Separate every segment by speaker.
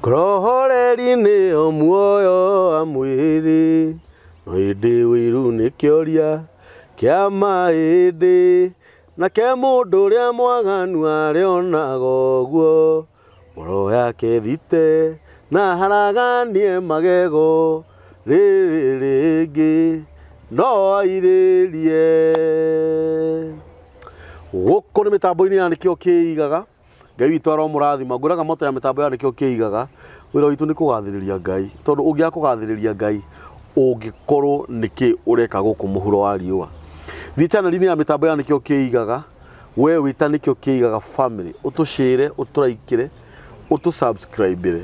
Speaker 1: Ngoro horeri nĩyo muoyo wa mwĩrĩ, no ĩndĩ ũiru nĩ kĩoria kĩa mahĩndĩ, nake mũndũ ũrĩa mwaganu arĩonaga ũguo, ngoro yake ĩthite na haraganie magego, rĩrĩ rĩngĩ no airĩrie. Gũkũ nĩ mĩtambo-inĩ ya Nĩkĩo Kĩigaga. Ngai witũ aromũrathima. Ngwĩraga moto ya mĩtambo ya Nĩkĩo Kĩigaga, wĩra witũ nĩ kũgathĩrĩria Ngai. Tondũ ũngĩaga kũgathĩrĩria Ngai, ũngĩkorwo nĩkĩ ũreka gũkũ mũhuro wa riũa. Thiĩ channel-inĩ ya mĩtambo ya Nĩkĩo Kĩigaga, we wĩta Nĩkĩo Kĩigaga family, ũtũcĩre, ũtũraikĩre, ũtũ subscribe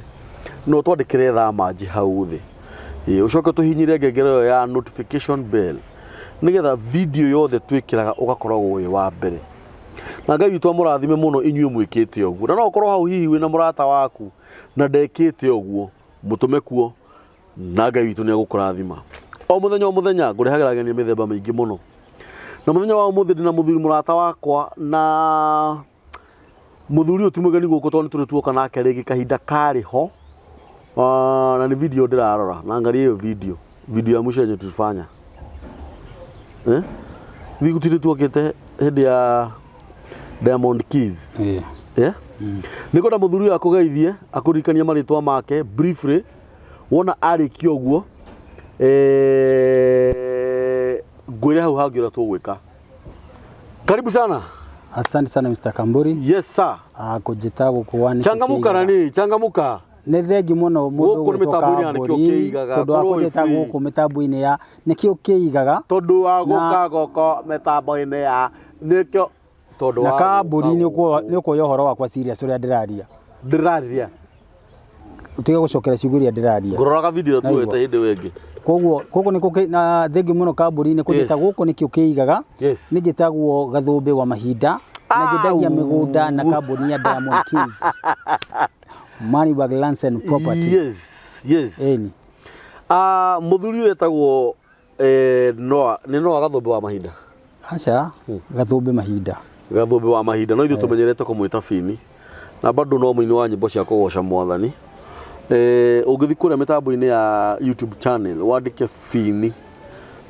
Speaker 1: na ũtwandĩkĩre thaa manji hau thĩ. Ĩĩ, ũcoke ũtũhihinyĩre ngengere ĩyo ya notification bell nĩgetha video yothe twĩkĩraga ũgakoragwo wĩ wa mbere. Na Ngai witũ amũrathime mũno inyuĩ mwĩkĩte ũguo. Na no ũkorwo hau hihi wĩna mũrata waku na ndekĩte ũguo, mũtũme kuo na Ngai witũ nĩ egũkũrathima. O mũthenya o mũthenya ngũrehagĩra ageni a mĩthemba mĩingĩ mũno. Na mũthenya wa ũmũthĩ ndĩna mũthuri mũrata wakwa na mũthuri ũyũ ti mũgeni gũkũ tondũ nĩ tũrĩ tuoka nake rĩngĩ kahinda karĩ ho. Na nĩ video ndĩrarora na angalia hiyo video video ya mwisho yenye tulifanya eh? Thiĩ gũtirĩ tuokĩte hĩndĩ ya Diamond Keys. Yeah? Nĩ ngwenda mũthuri ũyũ akũgeithie akũririkanie marĩtwa make briefly wona arĩkia ũguo eh, ngwĩre hau hangĩ ũrĩa tũgwĩka. Karibu sana.
Speaker 2: Asante sana Mr. Kamburi.
Speaker 1: Yes sir.
Speaker 2: Kũnjĩta gũkũ wa Nĩkĩo
Speaker 1: Changamuka
Speaker 2: Kĩigaga.
Speaker 1: nani, changamuka.
Speaker 2: Nĩ thengi mũno mũndũ
Speaker 1: Gũkũ nĩ
Speaker 2: ũgwĩtwo
Speaker 1: mĩtambo-inĩ ya Nĩkĩo
Speaker 2: Kamburi
Speaker 1: Kĩigaga,
Speaker 2: tondũ wa
Speaker 1: korwo wĩ
Speaker 2: kũnjĩta
Speaker 1: free.
Speaker 2: gũkũ mĩtambo-inĩ ya Nĩkĩo Kĩigaga.
Speaker 1: Tondũ wa gũka gũkũ mĩtambo-inĩ ya Nĩkĩo tondũ
Speaker 2: Na
Speaker 1: wa
Speaker 2: Kamburi
Speaker 1: gũka
Speaker 2: nĩ
Speaker 1: gũkũ.
Speaker 2: ũkuoya ũhoro wakwa serious ũrĩa ndĩraria.
Speaker 1: Ndĩraria.
Speaker 2: Ũtige gũcokera ciugo iria ndĩraria.
Speaker 1: Ngũroraga video ĩrĩa
Speaker 2: Naigua.
Speaker 1: tuoete hĩndĩ ĩyo ĩngĩ.
Speaker 2: Koguo koguo nĩ kũkĩ na thengi mũno Kamburi nĩ kũnjĩta
Speaker 1: Yes.
Speaker 2: gũkũ Nĩkĩo Kĩigaga.
Speaker 1: Yes.
Speaker 2: Nĩ njĩtagwo Gathũmbĩ wa Mahinda na nyendagia
Speaker 1: Au.
Speaker 2: mĩgũnda na kambuni ya Diamond Keys. Moneybag Lands and Property.
Speaker 1: Yes, yes.
Speaker 2: Ĩni.
Speaker 1: Ah, mũthuri ũyũ etagwo eh, Noah, nĩ Noah Gathũmbĩ wa Mahinda.
Speaker 2: Aca, Gathũmbĩ Mahinda.
Speaker 1: Gathũmbĩ wa Mahinda, no ithuĩ tũmenyerete kũmwĩta Bini. Na bado no mũini wa nyĩmbo cia kũgoca Mwathani. Eh, ũngĩthiĩ kũrĩa mĩtambo-inĩ ya YouTube channel wandĩke Bini,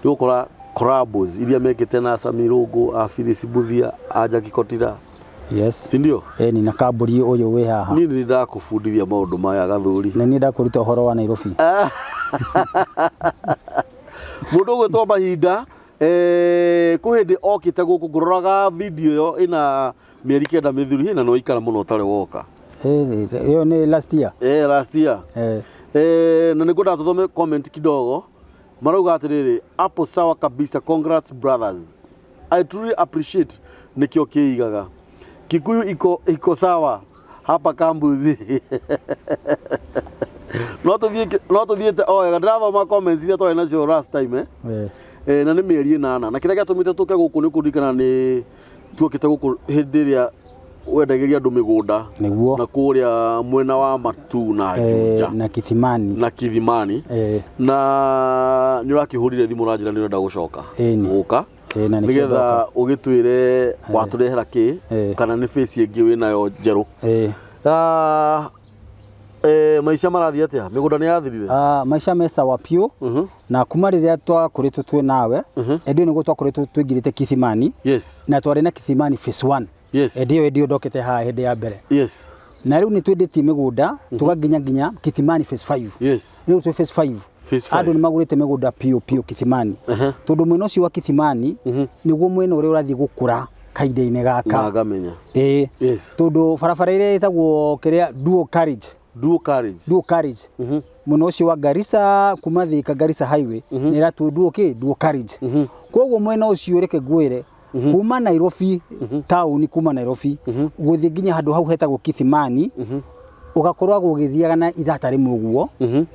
Speaker 1: nĩ ũgũkora collabos iria mekĩte na Sami Rũngũ, a Phyllis Mbuthia, a Jackie Kotira.
Speaker 2: Yes.
Speaker 1: Si ndio?
Speaker 2: Ĩni na Kamburi ũyũ wĩ haha.
Speaker 1: Niĩ nĩ ndakũbundithia maũndũ maya Gathũri.
Speaker 2: Nĩ niĩ ndakũruta ũhoro wa Nairobi.
Speaker 1: Mũndũ ũgwĩtwo Mahinda eh, kwĩ hĩndĩ okĩte gũkũ ngũroraga video ĩyo ĩna mĩeri kenda mĩthiru hihi na nĩ waikara mũno ũtarĩ woka.
Speaker 2: Ĩyo nĩ last year.
Speaker 1: Eh, last year.
Speaker 2: Eh.
Speaker 1: Eh, na nĩngwenda tũthome comment kidogo marauga atĩrĩrĩ hapo sawa kabisa congrats brothers I truly appreciate nĩkĩo kĩigaga Kikuyu iko, iko sawa hapa kambuzi no tũthiĩ no tũthiĩte o wega ndĩrathoma comments iria twarĩ nacio last time eh?
Speaker 2: Eh.
Speaker 1: Eh, na nĩ mĩeri ĩnana na kĩrĩa gĩatũmĩte tũke gũkũ nĩ kũririkana nĩ tuokĩte gũkũ hĩndĩ ĩrĩa wendagĩria andũ mĩgũnda
Speaker 2: Nĩguo.
Speaker 1: na kũrĩa mwena wa Matu na
Speaker 2: Eh,
Speaker 1: Juja
Speaker 2: na Kithimani.
Speaker 1: na Kithimani
Speaker 2: Eh,
Speaker 1: na nĩ ũrakĩhũrire thimũ ũranjĩra nĩ ũrenda gũcoka
Speaker 2: Ĩni.
Speaker 1: gũka
Speaker 2: na nĩkĩo
Speaker 1: nĩgetha
Speaker 2: ndoka.
Speaker 1: ũgĩtwĩre watũrehera kĩ
Speaker 2: Eh.
Speaker 1: kana nĩ face ĩngĩ wĩnayo njerũ.
Speaker 2: Eh.
Speaker 1: Ah, eh, maica marathiĩ atĩa? Mĩgũnda nĩ yathirire?
Speaker 2: Ah, maica me sawa piũ
Speaker 1: Mhm.
Speaker 2: na kuma rĩrĩa twakoretwo twĩ nawe
Speaker 1: Mhm.
Speaker 2: ĩndĩ ĩyo nĩguo twakoretwo tũingĩrĩte Kithimani
Speaker 1: Yes.
Speaker 2: na twarĩ na Kithimani phase 1
Speaker 1: Yes.
Speaker 2: ĩndĩ ĩyo ĩndĩ ĩyo ndokĩte haha hĩndĩ ya mbere
Speaker 1: Yes.
Speaker 2: na rĩu nĩ twendĩtie mĩgũnda tũgakinya nginya Kithimani phase 5
Speaker 1: Yes.
Speaker 2: rĩu twĩ phase 5
Speaker 1: Phase five.
Speaker 2: andũ nĩ magũrĩte mĩgũnda piũ piũ Kithimani
Speaker 1: Ehe.
Speaker 2: tondũ mwena ũcio wa Kithimani
Speaker 1: Mhm.
Speaker 2: nĩguo mwena ũrĩa ũrathiĩ gũkũra kahinda-inĩ
Speaker 1: Na
Speaker 2: gaka
Speaker 1: ngamenya.
Speaker 2: ĩĩ
Speaker 1: Yes.
Speaker 2: tondũ barabara ĩrĩa ĩtagwo kĩrĩa dual carriage
Speaker 1: Dual carriage.
Speaker 2: dual carriage
Speaker 1: Mhm.
Speaker 2: mwena ũcio wa Garissa kuma Thika Garissa highway nĩ ĩratwo dual kĩ dual carriage
Speaker 1: Mhm.
Speaker 2: koguo mwena ũcio reke ngwĩre kuma Nairobi taũni kuma Nairobi gũthiĩ nginya handũ hau hetagwo Kithimani ũgakorwo ũgĩthiaga na ithaa ta rĩmwe ũguo
Speaker 1: Mhm.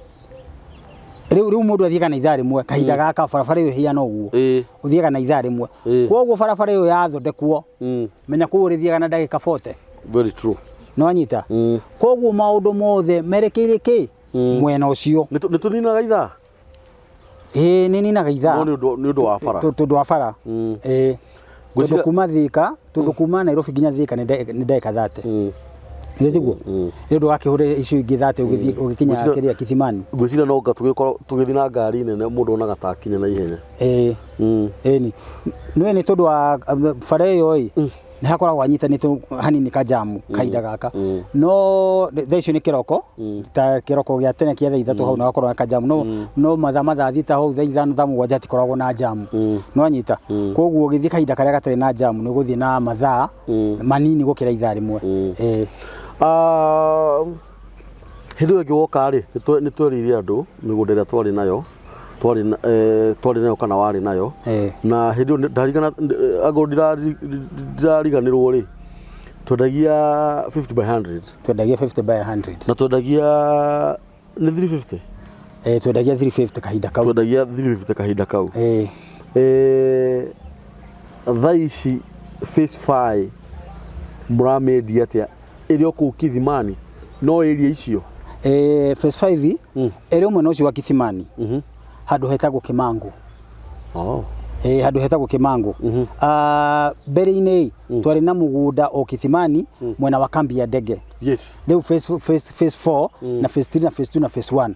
Speaker 2: rĩu rĩu mũndũ athiaga na ithaa rĩmwe kahinda gaka barabara ĩyo ĩhiana ũguo
Speaker 1: Ĩĩ.
Speaker 2: ũthiaga na ithaa rĩmwe
Speaker 1: Ĩĩ.
Speaker 2: koguo barabara ĩyo yathondekwo
Speaker 1: Mm.
Speaker 2: menya kũu ũrĩthiaga na ndagĩka 40
Speaker 1: Very true.
Speaker 2: nĩwanyita
Speaker 1: Mm.
Speaker 2: koguo maũndũ mothe merekeire kĩ mwena ũcio
Speaker 1: Nĩ tũninaga ithaa?
Speaker 2: Ĩĩ nĩ ninaga ithaa
Speaker 1: No nĩ ũndũ nĩ ũndũ wa bara.
Speaker 2: Tondũ wa bara
Speaker 1: Mm.
Speaker 2: Ĩĩ.
Speaker 1: Ngwĩciria-
Speaker 2: Tondũ kuma Thika tondũ kuma Nairobi nginya Thika nĩ ndagĩka 30
Speaker 1: Mm.
Speaker 2: Nĩ tiguo nĩ ũndũ wakĩhũre icio ingĩ 30 ũgĩthiĩ ũgĩkinya kĩrĩa Kithimani.
Speaker 1: Ngwĩciria no nga tũgĩkorwo tũgĩthiĩ na ngari nene mũndũ onaga ta akinya na ihenya.
Speaker 2: Ĩĩ. Ĩni nĩũĩ nĩ tondũ wa bara ĩyo ĩ nĩ hakoragwo hanyitanĩte hanini kajamu kahinda gaka, no thaa icio nĩ kĩroko, ta kĩroko gĩa tene kĩa thaa 3 hau nĩ hakoragwo na kajamu, no mathaa 6 hau, thaa 5, thaa 7 hatikoragwo na jamu. Nĩwanyita? Koguo ũgĩthiĩ kahinda karĩa gatarĩ na jamu nĩ ũgũthiĩ na mathaa manini gũkĩra ithaa rĩmwe. Ĩĩ.
Speaker 1: Ah, hĩndĩ ĩyo ĩngĩ woka rĩ, nĩ twerĩire andũ mĩgũnda ĩrĩa twarĩ nayo, twarĩ nayo kana warĩ nayo. Na hĩndĩ ĩyo ndarigana, angorwo ndirariganĩrwo rĩ, twendagia 50 by 100.
Speaker 2: Twendagia 50 by 100.
Speaker 1: Na twendagia nĩ 350.
Speaker 2: Eh, twendagia 350 kahinda kau.
Speaker 1: Twendagia 350 kahinda kau. Thaa ici phase 5 mũramĩendia atĩa ĩrĩ o kũu Kithimani, no area icio?
Speaker 2: Phase 5 ĩrĩ o mwena ũcio wa Kithimani, handũ hetagwo Kĩmangũ. Handũ hetagwo Kĩmangũ. Ah, mbere-inĩ twarĩ na mũgũnda o Kithimani, mwena wa kambi ya ndege. Rĩu phase 4 na phase 3 na phase 2 na phase 1.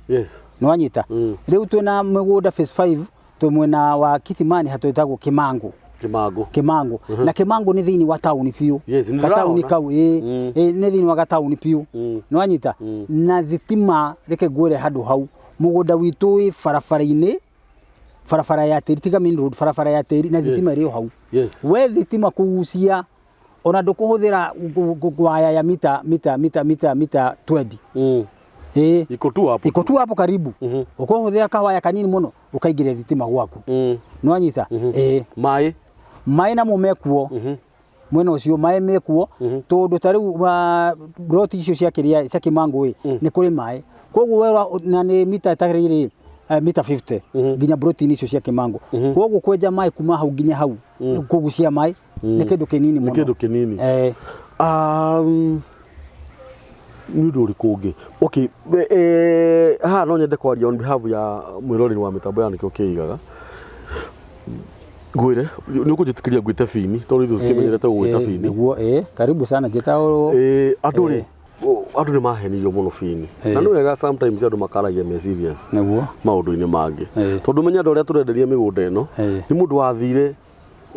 Speaker 2: Nĩwanyita? Rĩu twĩna mũgũnda phase 5, twĩ mwena wa Kithimani hatwĩtagwo Kĩmangũ.
Speaker 1: Kĩmangũ.
Speaker 2: Kĩmangũ. Na Kĩmangũ nĩ thĩinĩ wa taũni biũ.
Speaker 1: Yes, nĩ
Speaker 2: Gataũni
Speaker 1: ndĩrahona.
Speaker 2: kau ĩ nĩ thĩinĩ wa gataũni biũ. Nĩwanyita? Na thitima, reke ngwĩre handũ hau mũgũnda witũ wĩ barabara-inĩ, barabara ya tĩri, tiga main road, barabara ya tĩri, na thitima ĩrĩ o hau. We thitima kũgucia ona ndũkũhũthĩra waya ya mita 20. Ĩĩ.
Speaker 1: Iko tu hapo.
Speaker 2: Iko tu hapo karibu. Ũkũhũthĩra kawaya kanini mũno ũkaingĩria thitima gwaku. Nĩwanyita? Ĩĩ.
Speaker 1: Maĩ.
Speaker 2: Maĩ namo mekuo. Mwena ũcio maĩ mekuo, tondũ ta rĩu roti icio cia kĩrĩa cia Kĩmangũ ĩ, nĩ kũrĩ maĩ. Koguo we na nĩ mita ta rĩrĩ, mita 50 nginya broti-inĩ icio cia Kĩmangũ. Koguo kwenja maĩ kuma hau nginya hau, kũgucia maĩ nĩ kĩndũ kĩnini
Speaker 1: Nĩ
Speaker 2: mũno.
Speaker 1: kĩndũ kĩnini. Nĩ ũndũ ũrĩkũ ũngĩ? Okay, haha no nyende kwaria on behalf ya mwĩroreri wa mĩtambo ya Nĩkĩo Kĩigaga. Ngwĩre, nĩ ũkũnjĩtĩkĩria ngwĩte Bini, tondũ ithuĩ tũkĩmenyerete gũgwĩta Bini.
Speaker 2: Nĩguo, karibu sana njĩta ũũ.
Speaker 1: Andũ rĩ, andũ nĩ mahenirio mũno Bini. Na nĩ wega sometimes andũ makaragia me serious maũndũ-inĩ mangĩ. Tondũ menya andũ arĩa tũrenderia mĩgũnda ĩno, nĩ mũndũ wathire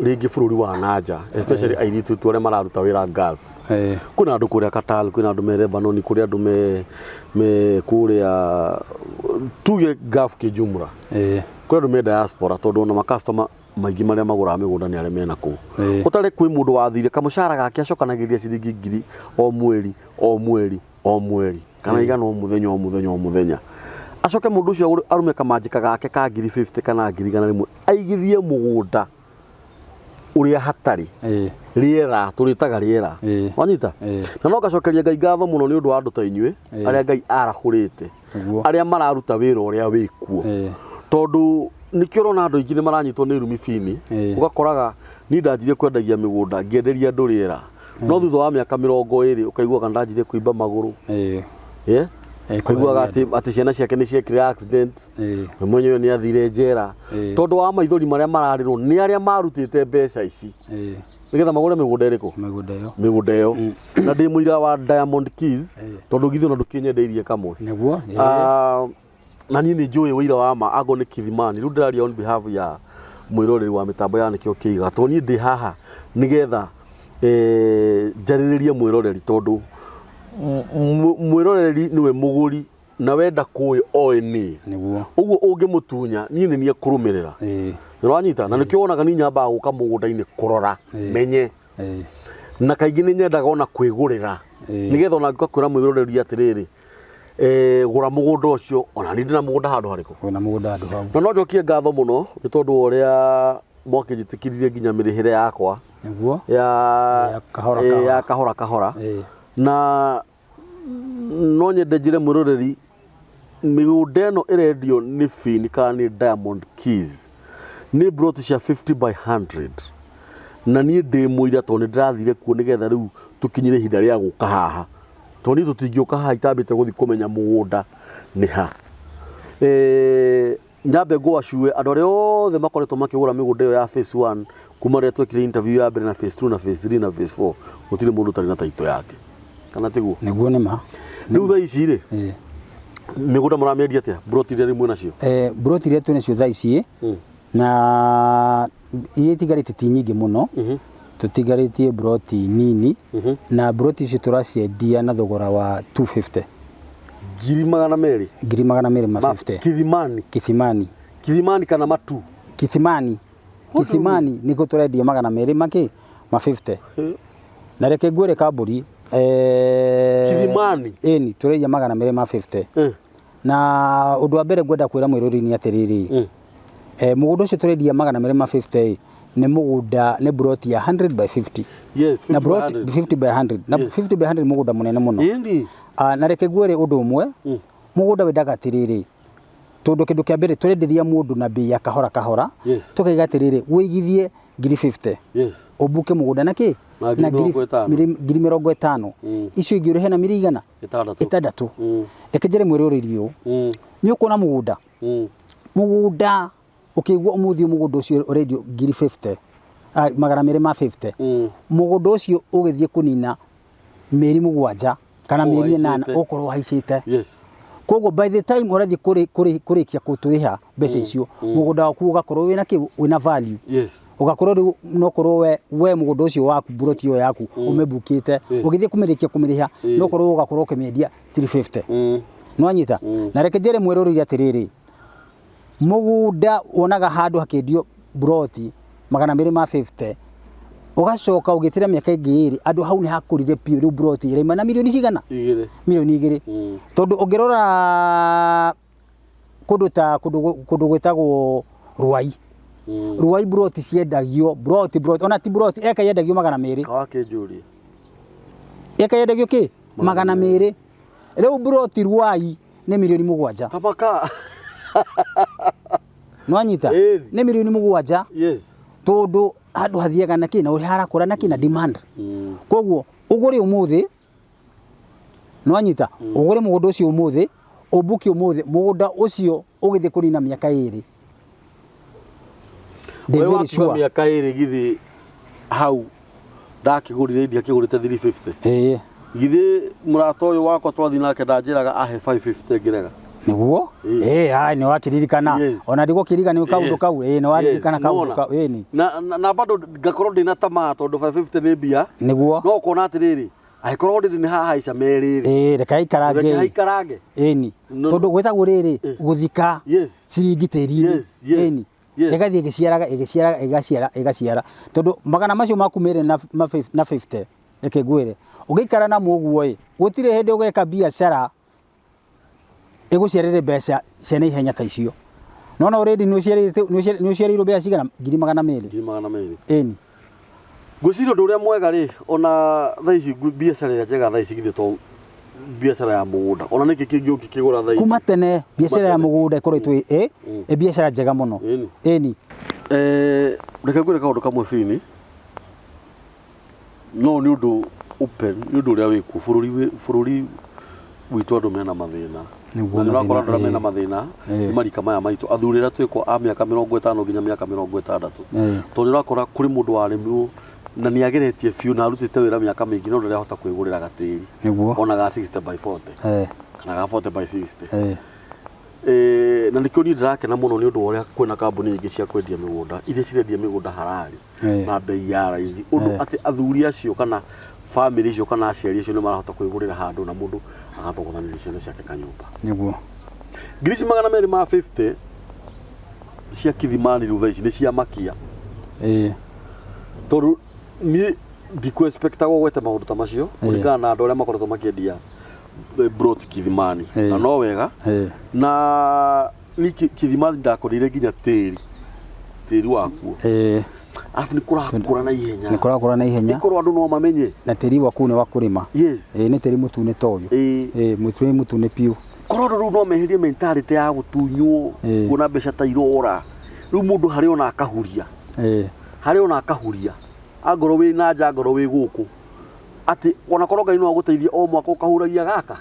Speaker 1: rĩngĩ bũrũri wa nanja, especially airĩtu tu arĩa mararuta wĩra Gulf. Kwĩna andũ kũrĩa Qatar, kwĩna andũ me Lebanon, kũrĩ andũ me kũrĩa tuge Gulf kĩjumla. Kwĩ andũ me diaspora, tondũ ona makastoma maingĩ marĩa magũraga mĩgũnda nĩ arĩa mena kũu. Ũtarĩ kwĩ mũndũ wathire kamũcara gake acokanagĩria ciringi ngiri o mweri o mweri o mweri kana igana o mũthenya o mũthenya o mũthenya, acoke mũndũ ũcio arume kamanjĩka gake ka ngiri 50 kana ngiri 100 aigithie mũgũnda ũrĩa hatarĩ rĩera, tũrĩtaga rĩera. Wanyita? Na no ngacokeria Ngai ngatho mũno nĩ ũndũ wa andũ ta inyuĩ arĩa Ngai arahũrĩte, arĩa mararuta wĩra ũrĩa wĩkuo, tondũ nĩkĩo ũrona andũ aingĩ nĩ maranyitwo nĩ irumi Bini. Ũgakoraga niĩ ndanjirie kwendagia mĩgũnda ngĩenderia andũ rĩera, no thutha wa mĩaka 20 ũkaiguaga ndanjirie kũimba magũrũ. Ũkaiguaga atĩ ciana ciake nĩ ciekire accident, we mwenyewe nĩ athire njera tondũ wa maithori marĩa mararĩrwo nĩ arĩa marutĩte mbeca ici nĩgetha magũre mĩgũnda ĩrĩkũ?
Speaker 2: Mĩgũnda ĩyo.
Speaker 1: Mĩgũnda ĩyo. Na ndĩ mũira wa Diamond Keys, tondũ githĩ ona ndũkĩnyendeirie kamwe.
Speaker 2: Nĩguo.
Speaker 1: Na niĩ nĩ njũĩ ũira wa ma angorwo nĩ Kithimani. Rĩu ndĩraria on behalf ya mwĩroreri wa mĩtambo ya Nĩkĩo Kĩigaga, tondũ niĩ ndĩ haha nĩgetha njarĩrĩrie mwĩroreri, tondũ mwĩroreri nĩwe mũgũri na wenda kũĩ oĩ nĩ. Ũguo ũngĩmũtunya niĩ nĩ niĩ kũrũmĩrĩra. Nĩũranyita? Na nĩkĩo wonaga niĩ nyambaga gũka mũgũnda-inĩ kũrora, menye. Na kaingĩ nĩ nyendaga ona kwĩgũrĩra, nĩgetha ona ngĩũka kwĩra mwĩroreri atĩrĩrĩ, gũra mũgũnda ũcio, ona niĩ ndĩna mũgũnda handũ harĩkũ?
Speaker 2: Wĩna mũgũnda handũ hau.
Speaker 1: Na no njokie ngatho mũno nĩ tondũ wa ũrĩa mwakĩnjĩtĩkĩririe nginya mĩrĩhĩre yakwa.
Speaker 2: Ya kahora kahora.
Speaker 1: Ya kahora kahora. Na no nyende njĩre mwĩroreri, mĩgũnda ĩno ĩrendio nĩ Bini kana nĩ Diamond Keys, nĩ plot cia 50 by 100. Na niĩ ndĩ mũira tondũ nĩ ndĩrathire kuo nĩgetha rĩu tũkinyĩre ihinda rĩa gũka haha, tondũ niĩ tũtingĩũka haha itambĩte gũthiĩ kũmenya mũgũnda nĩ ha. Nyambe ngwacue andũ arĩa othe makoretwo makĩgũra mĩgũnda ĩyo ya phase 1 kuma rĩrĩa twekire interview ya mbere na phase 2 na phase 3 na phase 4, gũtirĩ mũndũ ũtarĩ na title yake. Kana tiguo?
Speaker 2: Nĩguo nĩ ma.
Speaker 1: Rĩu thaa ici rĩ, mĩgũnda mũramĩendia atĩa? Mburoti iria rĩu mwĩ nacio?
Speaker 2: Mburoti iria twĩ nacio thaa ici na iria itigarĩte ti nyingĩ mũno, tũtigarĩtie mburoti nini na mburoti icio tũraciendia na thogora wa 250.
Speaker 1: 200,000?
Speaker 2: 250,000.
Speaker 1: Kithimani?
Speaker 2: Kithimani.
Speaker 1: Kithimani kana Matu?
Speaker 2: Kithimani. Kithimani nĩkuo tũrendia 200 makĩ ma 50. Na reke ngwĩre kambũri
Speaker 1: Kithimani?
Speaker 2: Ĩni, tũrendia 250. Na ũndũ wa mbere ngwenda kwĩra mwĩroreri nĩ atĩrĩrĩ, mũgũnda ũcio tũrendia 250 ĩ, nĩ mũgũnda nĩ mburoti ya 100 by 50.
Speaker 1: Yes,
Speaker 2: Na
Speaker 1: 50 by
Speaker 2: mburoti
Speaker 1: 100.
Speaker 2: 50 by 100. Na 50 by 100 nĩ mũgũnda mũnene mũno.
Speaker 1: Ĩni.
Speaker 2: Na reke ngwĩre ũndũ ũmwe, mũgũnda wendaga atĩrĩrĩ, tondũ kĩndũ kĩa mbere tũrenderia mũndũ na bei ya kahora kahora, tũkaiga atĩrĩrĩ, wĩigithie ngiri 50. Ũmbuke mũgũnda na kĩ?
Speaker 1: Na ngiri 50.
Speaker 2: 50,000. Icio ingĩ ũrĩhe na mĩeri igana?
Speaker 1: 6.
Speaker 2: 6. Reke njĩre mwĩroreri ũyũ, nĩ ũkuona mũgũnda. Mũgũnda ũkĩigua ũmũthĩ mũgũnda ũcio ũrendio ngiri 50, 250. Mũgũnda ũcio ũgĩthiĩ kũnina mĩeri 7 kana mĩeri 8 ũkorwo ũhaicĩte. Koguo by the time ũrathiĩ kũrĩkia kũtũrĩha mbeca icio, mũgũnda waku ũgakorwo wĩna kĩ? Wĩna value. Ũgakorwo rĩu no korwo we mũgũnda ũcio waku, mburoti ĩyo yaku ũmĩbukĩte, ũgĩthiĩ kũmĩrĩkia kũmĩrĩha, no korwo ũgakorwo ũkĩmĩendia 350. Nĩwanyita? Na reke njĩre mwĩroreri atĩrĩrĩ, mũgũnda wonaga handũ hakĩendio mburoti 250, ũgacoka ũgĩtĩra mĩaka ĩngĩ 2, andũ hau nĩ hakũrire biũ, rĩu mburoti ĩraima na mirioni cigana?
Speaker 1: 2.
Speaker 2: Mirioni 2. Tondũ ũngĩrora kũndũ ta kũndũ gwĩtagwo Ruai. Ruai mburoti ciendagio, mburoti, mburoti, ona ti mburoti, eka yendagio 200.
Speaker 1: Wakĩnjũria.
Speaker 2: Eka yendagio kĩ? 200. Rĩu mburoti Ruai nĩ mirioni 7.
Speaker 1: Kamaka.
Speaker 2: Nĩwanyita? Nĩ mirioni 7. Tondũ handũ hathiaga na kĩ, na ũrĩa harakũra na kĩ, na demand. Koguo ũgũre ũmũthĩ, nĩwanyita? Ũgũre mũgũnda ũcio ũmũthĩ, ũmbuke ũmũthĩ, mũgũnda ũcio ũgĩthiĩ kũnina mĩaka 2. Ndĩ
Speaker 1: Wewe
Speaker 2: very
Speaker 1: wakiuga
Speaker 2: sure.
Speaker 1: mĩaka 2 githĩ hau ndakĩgũrire ndiakĩgũrĩte 350. Githĩ mũrata ũyũ wakwa twathiĩ nake ndanjĩraga ahe 550 ngĩrega.
Speaker 2: Nĩguo? Ĩĩ, nĩ wakĩririkana. Ona ndigũkĩririkana nĩ kaũndũ kau. Ĩĩ, nĩ waririkana kaũndũ kau. Ĩĩ, nĩ.
Speaker 1: Na bado ngakorwo ndĩna tamaa tondũ 550 nĩ mbia.
Speaker 2: Nĩguo.
Speaker 1: No ũkona atĩrĩrĩ, angĩkorwo ndĩrĩ nĩ hahaica merĩ rĩ.
Speaker 2: Ĩĩ, reke haikarange.
Speaker 1: Reke haikarange.
Speaker 2: Ĩĩ, nĩ. Tondũ gwĩtagwo rĩrĩ, gũthika ciringi tĩri-inĩ. Ĩĩ, nĩ. Ĩgathiĩ ĩgĩciaraga, ĩgĩciaraga, ĩgaciara, ĩgaciara. Tondũ magana macio maku merĩ na 50, reke ngwĩre, ũngĩikara namo ũguo ĩ, gũtirĩ hĩndĩ ũgeka biacara ĩgũciarĩre mbeca cia naihenya ta icio. No na already nĩ ũciarĩirwo mbeca cigana? 200,000.
Speaker 1: 200,000.
Speaker 2: Ĩni.
Speaker 1: Ngwĩciria ũndũ ũrĩa mwega rĩ, ona thaa ici biacara ĩrĩa njega thaa ici githĩ to biacara ya mũgũnda. Ona nĩkĩ kĩngĩ ũngĩkĩgũra thaa ici?
Speaker 2: Kuma tene biacara ya mũgũnda ĩkoretwo ĩ biacara njega mũno. Ĩni.
Speaker 1: Reke ngwĩre kaũndũ kamwe Bini. No nĩ ũndũ open, nĩ ũndũ ũrĩa wĩkuo bũrũri witũ andũ mena mathĩna.
Speaker 2: Nĩguo
Speaker 1: Na nĩ ũrakora
Speaker 2: mathĩna,
Speaker 1: andũ arĩa mena mathĩna nĩ marika maya maitũ, athuri arĩa twĩkwo a mĩaka 50 nginya mĩaka 60. Tondũ nĩ ũrakora kũrĩ mũndũ warĩmirwo na nĩ ageretie biũ na arutĩte wĩra mĩaka mĩingĩ no ndarĩ ahota kwĩgũrĩra gatĩri. Ona ga 60 by 40. Kana ga 40 by 60. Na nĩkĩo niĩ ndĩrakena mũno nĩ ũndũ wa ũrĩa kwĩna kambuni nyingĩ cia kwendia mĩgũnda iria cirendia mĩgũnda harari na bei ya raithi, ũndũ atĩ athuri acio kana bamĩrĩ icio kana aciari acio nĩ marahota kwĩgũrĩra handũ na mũndũ agathogothanĩria ciana ciake kanyũmba. Ngiri ici 250 cia Kithimani rĩu thaa ici nĩ cia makia. Tondũ niĩ ndikũ-expectaga ũgwete maũndũ ta macio kũringana na andũ arĩa makoretwo makĩendia broti Kithimani. Na no wega. Na niĩ Kithimani ndakorire nginya tĩri. Tĩri wakuo. Arabu nĩ kũrakũra na ihenya.
Speaker 2: Nĩ kũrakũra na ihenya.
Speaker 1: Nĩ korwo andũ no mamenye.
Speaker 2: Na tĩri wa kũu nĩ wa kũrĩma. Nĩ tĩri mũtune ta ũyũ. Mũtune mũtune biũ.
Speaker 1: Korwo andũ rĩu no meherie mentality ya gũtunywo, kuona mbeca ta irora. Rĩu mũndũ harĩ ona akahuria. Harĩ ona akahuria. Angorwo wĩ na nja, angorwo wĩ gũkũ. Atĩ ona korwo Ngai no agũteithie o mwaka ũkahuragia gaka.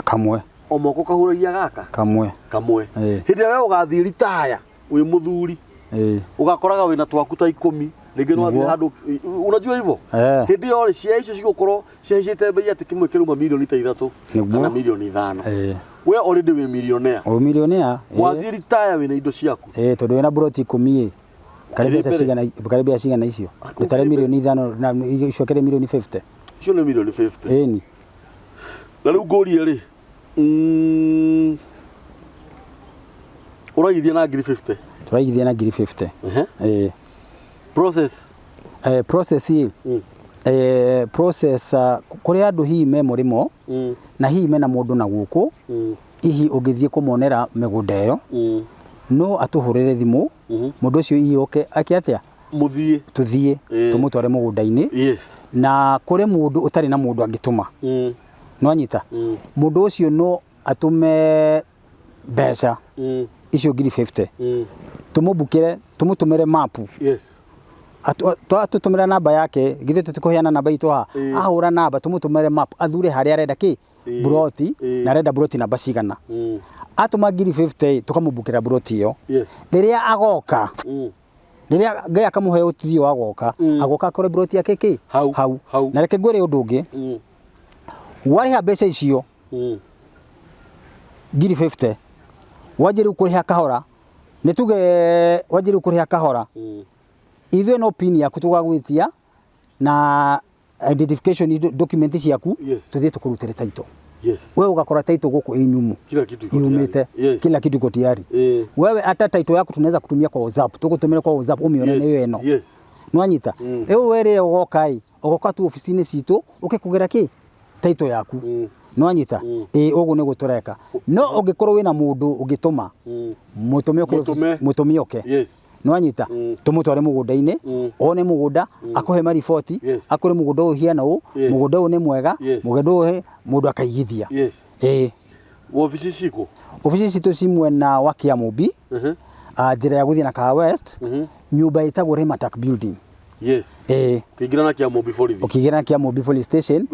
Speaker 2: Kamwe.
Speaker 1: O mwaka ũkahuragia gaka.
Speaker 2: Kamwe.
Speaker 1: Kamwe. Hĩndĩ ĩrĩa we ũgathiĩ retire wĩ mũthuri. Ũgakoraga wĩna twaku ta 10 Rĩngĩ nĩ wathire
Speaker 2: Nĩguo.
Speaker 1: handũ, unajua hivyo. Hĩndĩ ĩyo rĩ, cia icio cigũkorwo cihaicĩte mbei atĩ kĩmwe kĩrauma mirioni ta 3 kana mirioni 5. We already wĩ millionaire.
Speaker 2: O millionaire.
Speaker 1: Wathiĩ retire wĩna indo ciaku.
Speaker 2: Tondũ wĩna buroti 10 ĩ, karĩ
Speaker 1: Ũkĩrĩ
Speaker 2: mbeca
Speaker 1: mbere.
Speaker 2: cigana, karĩ mbeca cigana icio? Ndũtare
Speaker 1: Ũkĩrĩ mbere.
Speaker 2: mirioni 5 na icokere mirioni 50.
Speaker 1: Icio nĩ mirioni 50.
Speaker 2: Ĩni.
Speaker 1: Na rĩu ngũrie rĩ, ũraigithia na ngiri 50?
Speaker 2: Tũraigithia na ngiri 50. Ĩĩ.
Speaker 1: Process.
Speaker 2: Process ĩ, process kũrĩ andũ hihi me mũrĩmo na hihi mena mũndũ na gũkũ, hihi ũngĩthiĩ kũmonera mĩgũnda ĩyo, no atũhũrĩre thimũ, mũndũ ũcio hihi oke ake atĩa?
Speaker 1: Mũthiĩ.
Speaker 2: Tũthiĩ, tũmũtware mũgũnda-inĩ. Na kũrĩ mũndũ ũtarĩ na mũndũ angĩtũma. Nĩwanyita? Mũndũ ũcio no atũme mbeca icio ngiri 50. Tũmũmbukĩre, tũmũtũmĩre mapu. Atũtũmĩra namba yake, githĩ tũtikũheana namba itũ haha? Ahũra namba, tũmũtũmĩre map, athure harĩa arenda kĩ? Buroti, na arenda buroti namba cigana. Atũma ngiri 50, tũkamũmbukĩra buroti ĩyo. Rĩrĩa agoka, rĩrĩa Ngai akamũhe ũtithio wa goka, agoka akore buroti yake kĩ?
Speaker 1: Hau.
Speaker 2: Hau.
Speaker 1: Hau.
Speaker 2: Na reke ngwĩre ũndũ ũngĩ. Warĩha mbeca icio, ngiri 50, wanjie rĩu kũrĩha kahora, nĩ tuge wanjie rĩu kũrĩha kahora, ithuĩ no pin yaku tũgagwĩtia na identification document ciaku, tũthiĩ tũkũrutĩre title. Wewe ũgakora title gũkũ ĩ nyumu.
Speaker 1: Kila kitu iko
Speaker 2: Yumĩte.
Speaker 1: tayari.
Speaker 2: Kila kitu iko tayari. Wewe hata title yaku tunaweza kutumia kwa WhatsApp, tũgũtũmĩre kwa WhatsApp ũmĩone nĩyo ĩno. Nĩwanyita? Rĩu we rĩrĩa ũgoka ĩ, ũgoka tu obici-inĩ citũ ũke kũgĩra kĩ? Title yaku. Nĩwanyita? Ĩĩ, ũguo nĩguo tũreka. No ũngĩkorwo wĩna mũndũ ũngĩtũma, mũtũme ũke
Speaker 1: Mũtũme.
Speaker 2: obici, mũtũme oke. Nĩwanyita? Tũmũtware mũgũnda-inĩ, one mũgũnda, akũhe mariboti, akũre mũgũnda ũyũ ũhiana ũũ, mũgũnda ũyũ nĩ mwega, mũgũnda ũyũ mũndũ akaigithia. Ĩĩ.
Speaker 1: Wabici cikũ?
Speaker 2: Obici citũ ci mwena wa Kiamũmbi, njĩra ya gũthiĩ na Kahawa West, nyũmba ĩtagwo Rematak Building. Ĩĩ.
Speaker 1: Ũkĩingĩra na Kiamũmbi borithi.
Speaker 2: Ũkĩingĩra na Kiamũmbi police station,